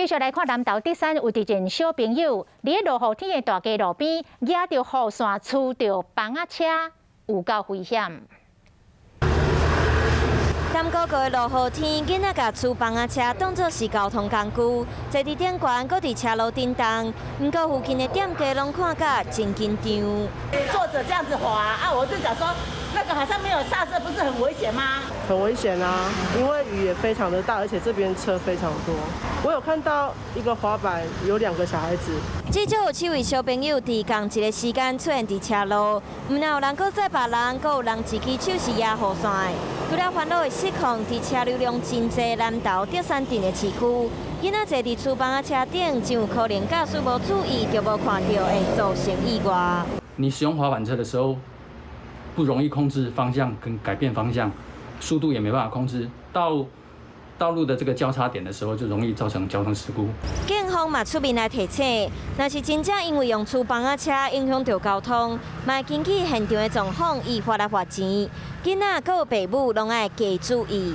繼續來看南投竹山有一陣小朋友，佇咧落雨天的大街路邊，舉著雨傘，驅著枋仔車，有夠危險。南高高的落雨天，囡仔共驅枋仔車當作是交通工具，坐佇頂懸，閣佇車路振動。毋過附近的店家攏看甲真緊張。坐著這樣子滑啊，我就講說，那個好像沒有剎車，不是很危險嗎？很危險啊，因為雨也非常的大，而且這邊車非常多。我有看到一個滑板，有兩個小孩子。至少有七位小朋友佇仝一个時間出現佇車路，毋但有人閣載別人，閣有人一支手是舉雨傘的。除了煩惱的失控，佇車流量真濟南投竹山鎮的市區，囡仔坐佇驅枋仔車頂，真有可能駕駛無注意就無看著會造成意外。你使用滑板車的時候，不容易控制方向跟改變方向，速度也沒辦法控制，到道路的這個交叉點的時候，就容易造成交通事故。警方嘛出面來提醒，若是真正因為用驅枋仔車影響著交通，嘛會根據現場的狀況依法來罰錢。囡仔閣有爸母攏愛加注意。